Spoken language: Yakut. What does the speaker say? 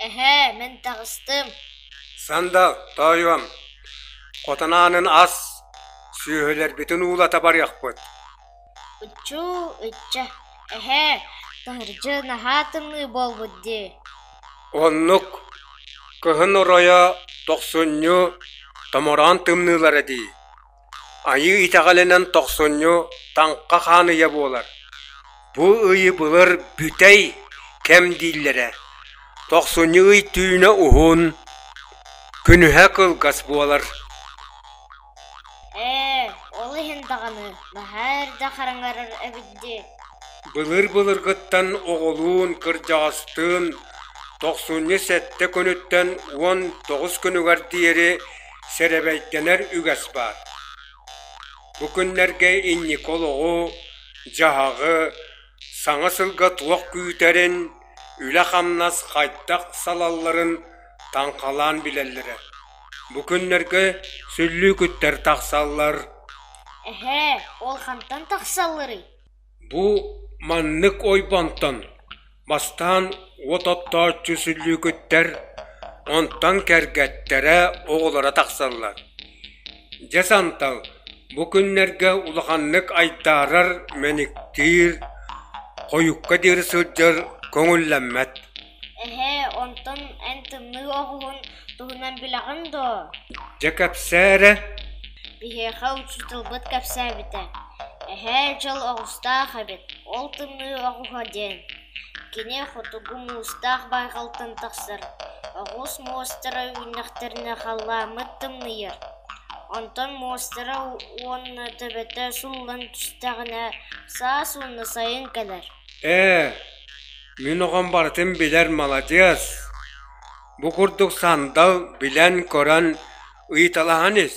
Эһээ, мин таҕыстым. Сандал, тоойуом, хотон аанын ас, сүөһүлэрбитин уулата барыахпыт. Ыччуу, ычча, эһээ, таһырдьа наһаа тымныы буолбут дии. Оннук, кыһын оройо тохсунньу томороон тымныылара дии. Айыы итэҕэлинэн тохсунньу Таҥха хаан ыйа буолар. Бу ыйы былыр бүтэй кэм дииллэрэ. Тохсунньу ый түүнэ уһун, күнүһэ кылгас буолар. Ээ, ол иһин даҕаны наһаа эрдэ хараҥарар эбит дии. Былыр-былыргыттан оҕолуун, кырдьаҕастыын тохсунньу сэттэ күнүттэн 19 күнүгэр диэри сэрэбэйдэнэр үгэс баар. Бу күннэргэ инники олоҕу, дьаһаҕы, саҥа сылга туох күүтэрин, үлэ-хамнас хайдах салалларын таҥхалаан билэллэрэ. Бу күннэргэ сүллүүкүттэр тахсаллар. Эһээ, ол хантан тахсалларый? Бу маннык ойбонтон бастаан уот оттооччу сүллүүкүттэр, онтон кэргэттэрэ, оҕолоро тахсаллар. Дьэ Сантал, бу күннэргэ улаханнык айдаарар, мэниктиир, хойукка диэри сылдьар көҥүллэммэт. Эһээ, онтон эн тымныы оҕуһун туһунан билэҕин дуо? Дьэ кэпсээ эрэ. Биһиэхэ учууталбыт кэпсээбитэ. Эһээ дьыл оҕустаах эбит, ол тымныы оҕуһа диэн. Кини хотугу муустаах байҕалтан тахсар, оҕус муостара үүннэхтэринэ халлааммыт тымныйар. Онтон муостара уонна төбөтө сууллан түстэҕинэ саас уонна сайын кэлэр. Ээ, мин оҕом барытын билэр маладьыас. Бу курдук сандал билэн-көрөн ыйыталаһан ис.